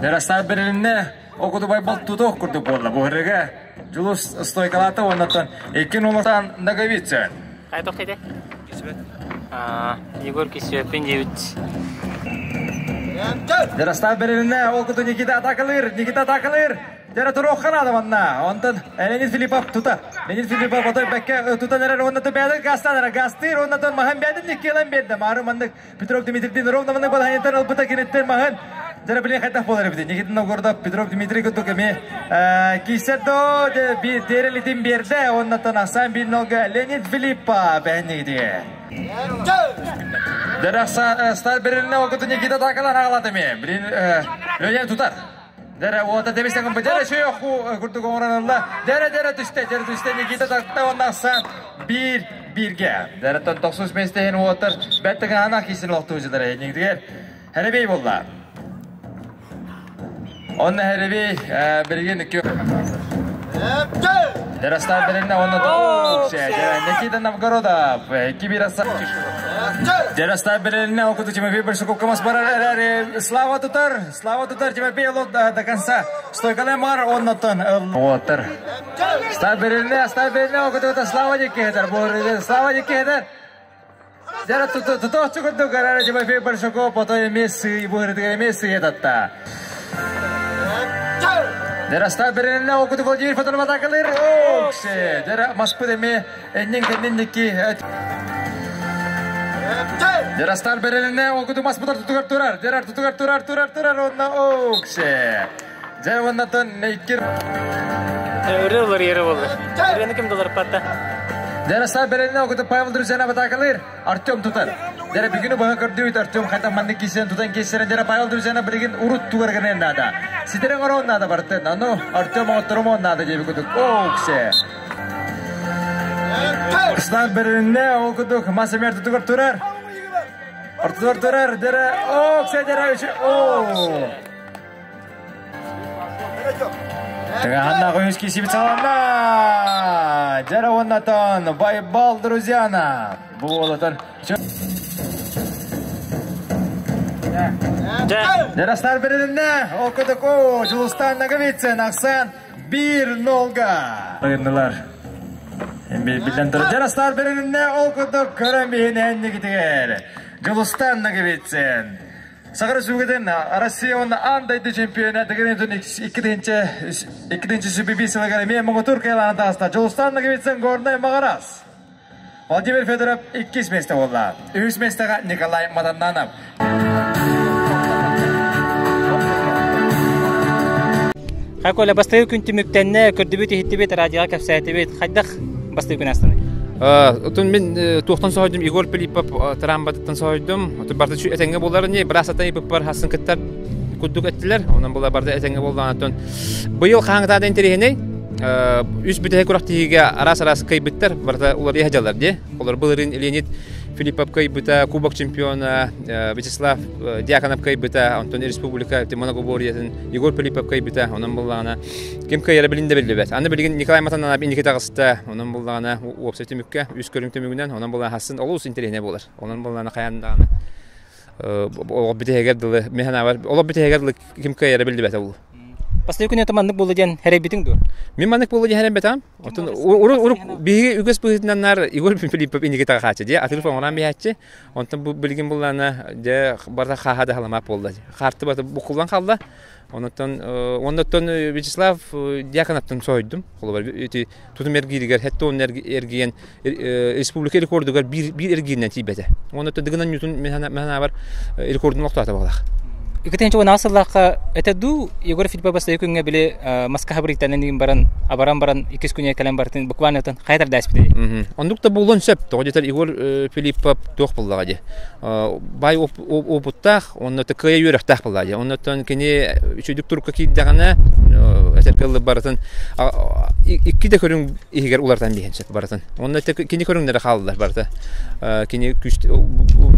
S3: Дэрастар берилинне Окудубай болтутуох курдук буолла бу ырыга. Дьулус стойкалаата уоннаттан икки нулатан Ноговицын.
S1: Хайдах тете? Егор Кисепин девять.
S3: Ярослав берилинне ол куту Никита атакалыр, Никита атакалыр. Дера туруохха наада манна. Онтон Леонид Филиппов тута. Леонид Филиппов отой бэккэ тутан эрэр уонна бэйэтин гастан эрэр. Гастыыр уоннатан маһын бэйэтин Никкилан биэрдэ. Маары маннык Петров Дмитрийдин ровно маннык балаһанньаттан ылбыта киниттэн маһын. Дьэ билин хайдах буолар эбит. Никита Новгородов Петров Дмитрий курдук эмиэ киирсэр доо тиэрэлитин биэрдэ. Уоннатан ахсаан биир нолга Леонид Филиппов бэһиннигитигэ. Дэрэх стар берилне окуту Никита такалан аҕалат эмиэ. Билин Леонид тутар. Дэрэ уота тэбисэ гыммыт. Дэрэ шөйөх курдук оҥорон ылла. Дэрэ дэрэ түстэ, дэрэ түстэ Никита такта уонна ахсаан биир бииргэ. Дэрэттэн тохсус миэстэһин уоттар бэрт тыгаһанаах киисин олохтуучулар эһинигитигэр Хэрэбей буолла. Онно Хэрэбей билигин Ярослав Беринна уонна Никита Новгородов Кибираса Ярослав Беринна окуту Тимофей Большаков камас барар Слава тутар Слава тутар Тимофей лот до конца стойкалай мар оннотон уоттар Став Беринна Став Беринна окуту Слава Никитер Слава Никитер Дьэ тутооччу курдук эрэ Тимофей Большаков отой эмиэ сыый быһырытыгар эмиэ сыыйа татта. Дэрастар берилинне окуту Владимир Федоров атакалыр. Оксе. Дэрэ маспыт эмиэ эннин кэннин ники. Дэрастар берилинне окуту маспытар тутугар турар. Дэрар тутугар турар турар турар онна оксе. Дьэ уоннатан иккир
S1: Ырыалар ері болар. Ырыаны ким долар патта?
S3: Дэрастар берилинне окуту Павел Друзьяна атакалыр. Артем тутар. Дәрі бүгіні бұға көрдүйт Артем қайта манны кесен тутан кесерен дәрі Павел Друзьяна білген урут тугар гынен нада. Ситерен орон нада бартын. Ану Артем оттырым нада деп күдік. Оксе. Кыстан біріне ол күдік Масамер тутугар турар. Ортугар турар. Дәрі оксе дәрі үші. О. Тыгаханна қойыз кесіп салана. Дәрі оннатан Байбал Друзьяна. Бұл олатан. Яростар берилинне окудук о Жулустан Ноговицын ахсаан 1-0-га. Ойыннылар. Билен тур. Яростар берилинне окудук көрөн биһин эннигитигер. Жулустан Ноговицын. Сахара Сүгеден Россия он андайды чемпионы дегенен иккидинчи сүбү сылагар мен Моңотур кайлана таста. Жулустан Ноговицын Горный Магарас. Владимир Федоров 2 месте болла. 3 местеге Николай Маданнанов.
S1: Хакола бастыы күн түмүктэннэ көрдүбүт иһиттибит радиоға кэпсээтибит хайдах бастыы күн астаны.
S15: Отон мен туохтан соһойдум Егор Пилипов трамбатыттан соһойдум. Отон барда чү этеңге болар не брас атай быппар хасын кыттар куддук эттилер. Онон була барда этеңге болдан отон быйыл хааңтаада интерехиней үс бүтэ курахтиге арас-арас кайбыттар барда улар яһалар де. Олар былырын Леонид Филиппов кайбыта кубок чемпиона Вячеслав Дьяконов кайбыта Антон Республика Моногобориятын Егор Филиппов кайбыта онон буллагана ким кайра билинде билбет. Аны билген Николай Матанан иники тагыста онон буллагана уопсай түмүккэ үс көрүм түмүгүнэн онон буллагана хасын олус интерехине болар. Онон буллагана каяндагана ол битегер дылы механа бар. Ол битегер дылы ким кайра билбет ол.
S1: Бастакы күнү маннык буолла диэн хэрэйбитиҥ дуо?
S15: Мин маннык буолла диэн хэрэйбэтим. Отун урук биһиги үгэс быһыытынан нар Егор Филиппов инники таҕааччы дии атырып оҥорон биһээччи. Онтон бу билигин буллаана дьэ барыта хааһа да халамаат буолла. Хаарты бата букуллан хаалла. Онтон оннуттан Вячеслав Дьяконовтан соһуйдум. Холобур ити тутум эргииригэр хэттэ он эргийэн республика рекордугар биир биир эргииринэн тиийбэтэ. Оннуттан дыгынан ньутун механабар рекордун олохтоото буолах.
S1: Икитинчи уон сыллаахха этэ дуу Егор Филиппов бастакы күҥҥэ били маска хабырыйтанан иин баран абаран баран иккис күнүгэр кэлэн бартын буквально хайа тардаспыт
S15: Оннук да буолуон сөп. Тоҕо диэтэр Егор Филиппов туох буоллаҕа дии. Бай опыттаах, онно кыайа үөрэхтээх буоллаҕа дии. Оннуттан кини үчүгдүк турукка киирдэҕинэ этэргэ дылы барытын икки да көрүҥ иһигэр уларытан биһэн сөп барытын. Онно кини көрүҥнэрэ хааллар барыта. Кини күүс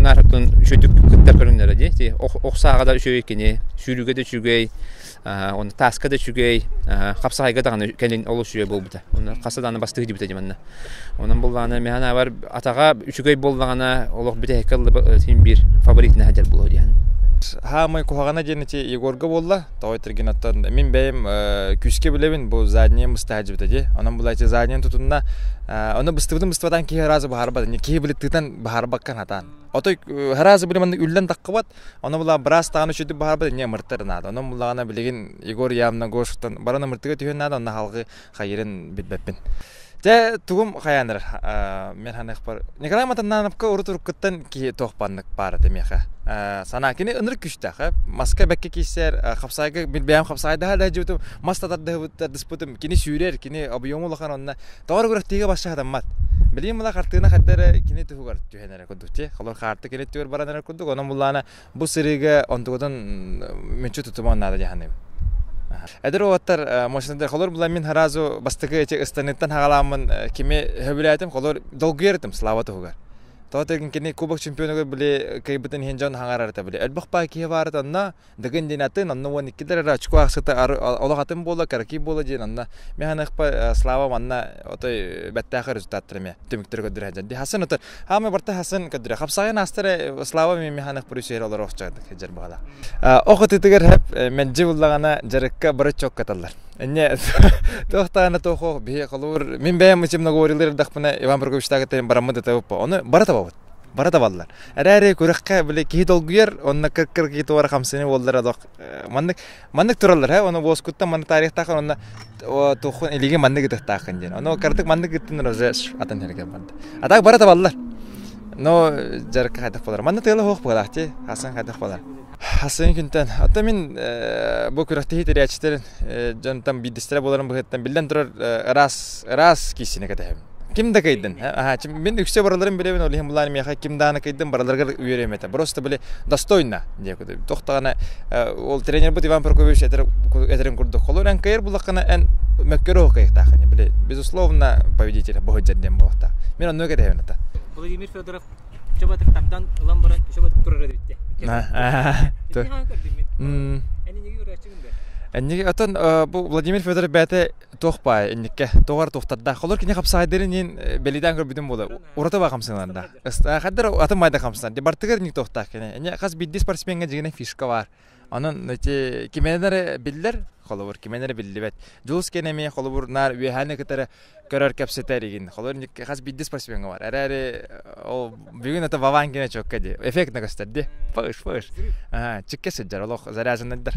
S15: наартан үчүгдүк кыттар көрүҥнэрэ дии. Ох сааҕа да үчүгэй кини, сүүрүүгэ да үчүгэй, Онно тааска да үчүгэй, хапсаҕайга даҕаны кэлин олус үчүгэй буолбута. Онно хаста даҕаны бастыһы дибитэ дьиманна. Онон буллаҕына миһан аабар атаҕа үчүгэй буоллаҕына олох бүтэһиккэ син биир фаворитына сылдьар буолуо диэн.
S2: Хаамай куһаҕана диэн ити Егорга буолла. Тоҕо этэргин оттон мин бэйэм күүскэ билэбин бу заднием быстаһа дьибитэ дии. Онон була ити заднием тутунна. Ону быстыбытын быстыбатан киһи разы баһарбат. Киһи били тыытан баһарбаккан хатаан. Отой харазы били маннык үллэн таххыбат. Ону була быраас даҕаны үчүгдүк баһарбыт инньэ ымыртар наада. Онон буллаҕына билигин Егор явно Гошуттан баран ымыртыга түһүөн наада, онно халгы хайырын билбэппин. Дьэ тугум хайааныр мен ханыахпар Николай Матаннановка урут уруккуттан киһи туох баннык баар этэ миэхэ. Санаа кини ынырык күүстээх. Маска бэккэ киирсэр, хапсаайга билбэйэм хапсаайдаһа да дьыбытым, мас тардыспытым, кини сүүрэр, кини объему улахан онно тоҕор күрэхтиигэ башша хатаммат. Билигин мына хартыына хайда эрэ кини туһугар түһэн эрэ курдук ти. Холор хаарты кини түгэр баран эрэ курдук. Онон буллаана бу сырыыга онтугутун мүччү тутуман наада дьаһаныым. Эдэр уолаттар мощныйдар холор була мин харазу бастакы эти ыстаныттан хаҕалааммын кими хөбүлээтим холор долгуйар этим слава туһугар. Тоҕо тегин кини кубок чемпионугар били кыайбытын иһин дьон хаҥарар били элбэх баа киһи баар онно Дыгын диэн атын, онно 12-лэр эрэ очко ахсыта олох атын буола, караки буола диэн онно мен ханыахпа Слава манна отой бэттээхэ результаттар эмиэ түмүктэрэ көрдөрө сылдьар. Хасын ото хаамай барта хасын көрдөрө. Хапсаҕайын аастара Слава мен механых прүсүһэр олоро охчаадык хеджер баҕала. Ох ытытыгар хэп мэлдьи буллаҕына дьарыкка бары чоккаталлар. Энне туохтаана туох биһи холуур мин бэйэм ычым наговорилыр эрдахпына Иван Прокопьевичтаах бараммыт ытабыппа. Ону бара табабыт. Бара табаллар. Эрээри күрэххэ били киһи долгуйар, онно кыр-кыр киһи туора хамсыны буоллар олох маннык маннык тураллар һэ, ону уоскуттан маннык таарыйахтааххын онно туоххун илиги маннык ытыахтааххын диэн. Ону кыратык маннык ыттын уже атын сиргэ барда. А так бара табаллар. Но дьарыкка хайдах буолар. Манна тыала суох буолаах дии. Хасан хайдах буолар. Хасан күнтэн. Ата мин бу күрэхтэһии тэрийээччилэрин дьонтон биирдэстэрэ буоларым быһыттан биллэн турар ыраас ыраас киисини кэтэһэбин. Ким да кыйдын. Аха, мин үксэ бараларын билэбин, ол иһин булаан миэхэ ким дааны кыйдын бараларыгар үөрүөм этэ. Просто били достойно диэ курдук. Тохтаҕына ол тренербит Иван Прокопьевич этэр этерин курдук. Холор эн кыйар буллаххына эн мөккөрө кыйыктааххын. Били безусловно победитель бу дьэн буолуохтаах. Мин оннук этэбин ата.
S1: Владимир Федоров чобатык тардан ылан баран чобатык турар эбитте.
S2: Энниги отон бу Владимир Федоров бэйэтэ туох баай инникке тоҕор туохтардаах холор кини хапсаайдарын иин бэлиэтээн көрбүтүм буола ураты баа хамсыналарда хаддар атын майда хамсанар бартыгар инник туохтаах кини эне хас биирдии спортсмеҥҥа дьигинэ фишка баар онон ити кимэнэ биллэр холобур кимэнэ биллибэт Дьулус киэн эмиэ холобур наар үөһээни кытары көрөр кэпсэтэр игин холобур хас биирдии спортсмеҥҥа бар эрээри ол бүгүн это Вован киэнэ чокка ди эффектно көстөр ди пыш пыш чикке сылдьар олох заряженныйдар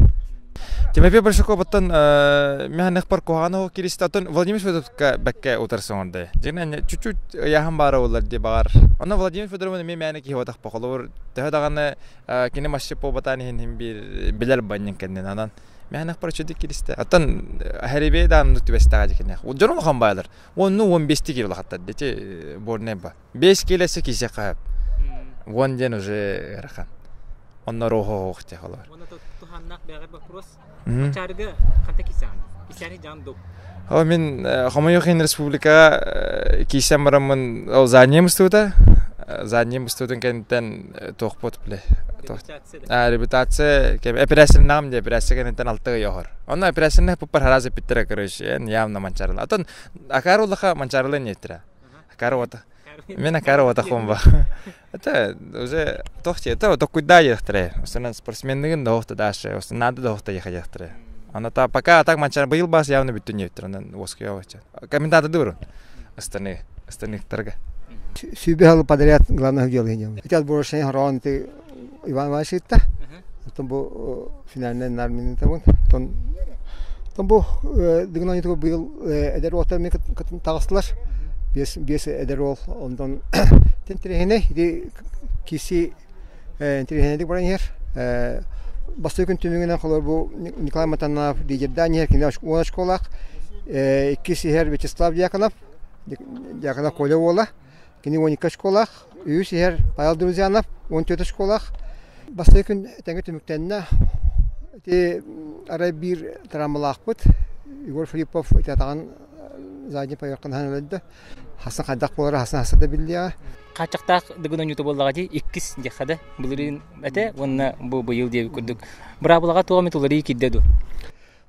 S2: Тимофей Большаков оттон механехпар куһаҕаны киристэ оттон Владимир Федоровка бэккэ утарсан оҥордо. Дьиҥинэн чуть-чуть ыйааһын баара буоллар дии баҕар. Онно Владимир Федоровны эмиэ мээнэ киһи буотахпа. Холобур төһө даҕаны кини масчы буолбатаан иһин иһин биир билэр банньын кэннин онон механехпар үчүгдүк киристэ. Оттон Хэрибей даҕаны түбэстэҕэ дьикинэх. Дьон улахан баайлар. Уонну 15 кило улахаттар дити борнай ба. 5 килосы кисе хаап. Уон диэн уже ыарахан. Онно роһо те холор.
S1: Туһаннаах бэҕэр вопрос. Чарыга ханта кисаан? Кисаани жан доп.
S2: О мин хомойуох иһин республикаҕа киирсэн бараммын ол заднием устубута. Заднием устубутун кэнниттэн туохпут биле. Репутация операцияннаҕым дии операция кэнниттэн алта ый оһор. Онно операцияны пуппар хараас эппиттэрэ короче явно манчарыла. Отон акаар улаха манчарыла ниэттэрэ. Акаар уота. Мен акаар уота хомба. Это уже тохти, это токуйда ехтре. Основном спортсменныгын да охта даше, основном надо да охта ехать. Ана та пока так манчар быйыл бас явно бүттүн ниэттер онон уоскуйа бачча. Комментатор дыбырын. Остальные остальныхтарга.
S16: Сүүбэ халы подряд главное дело. Ити отборочный хорон ты Иван Иванович ытта. Оттон бу финальный нармин табын. Тон тон бу дыгын ойнутугу быйыл эдэр уолаттар эмиэ таҕыстылар. Биэс биэс эдэр уол онтон интэриэһинэй ити киси интэриэһинэйдик баран иһэр. Бастакы күн түмүгүнэн холобур бу Николай Матанов лидердаан иһэр кини уон очколаах. Иккис иһэр Вячеслав Дьяконов, Дьяконов Коля уола. Кини 12 очколаах, үһүс иһэр Павел Друзьянов 14 очколаах. Бастакы күн тэҥҥэ түмүктэннэ. Ити арай биир травмалаахпыт. Егор Филиппов ити атаҕын задний поверхностан өлөрдө. Хасан хайдах буолара хасан хаса да биллиэҕэ.
S1: Хааччахтаах дыгын оонньуута буоллаҕа дии иккис диэххэ да былырыын этэ уонна бу быйыл диэбит курдук. Быраабылаҕа туох эмит уларыйыы киирдэ дуо?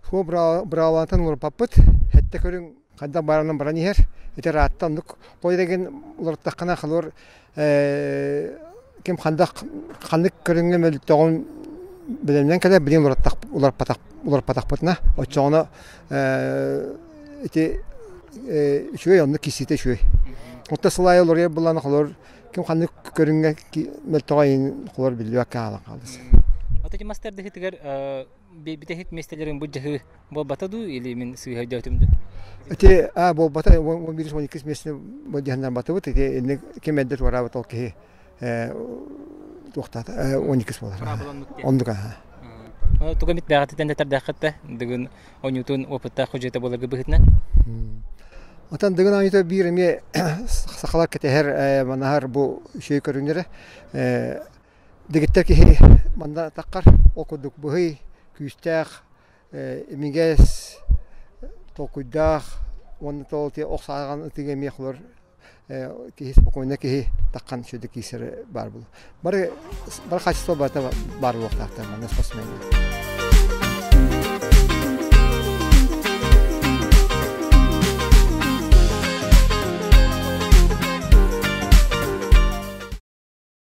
S16: Суо быраабылантан уларыппаппыт. Сэттэ көрүҥ хайдах баарынан баран иһэр. Ити ыраатта оннук той дэгин уларыттаххына холуор ким хандах ханнык көрүҥҥэ мөлтөҕүн бэлэмнэн кэлэр билигин уларыттах уларпатах уларпатахпытына оччоҕуна ити үчүгэй оннук киссиитэ үчүгэй. Отто сыл аайы уларыйар буоллаҕына холор ким ханнык көрүҥҥэ мөлтөҕө иһин холор биллибэккэ хаалан хаалыс.
S1: Ото мастар дыһытыгар бүтэһик миэстэлэрин бу дьаһыы буолбата дуу или мин сыыһа өйдөөтүм дуу?
S16: Ити а буолбата 11 12 миэстэни былдьаһыннар батыбыт ити инник ким эрдэ туораабыт ол киһи туохтаата 12 буолар. Оннук аха.
S1: Туга эмит бэҕэтитэн да тардааххыт да дыгын оонньуутун опыттаах худьуйата буоларга быһыытынан.
S16: Отон дыгын оонньуута биир эмиэ сахалар кэтэһэр манаһар бу үчүгэй көрүҥнэрэ Дэгиттэр киһи манна таххар ол курдук быһый, күүстээх, имигэс, толкуйдаах уонна то ох сааҕан ытыга эмиэ холор киһи спокойно киһи таххан үчүгэй киирсэр баар буолуо. Бары бары качество барыта баар буолуохтаахтар манна спортсмеҥҥа.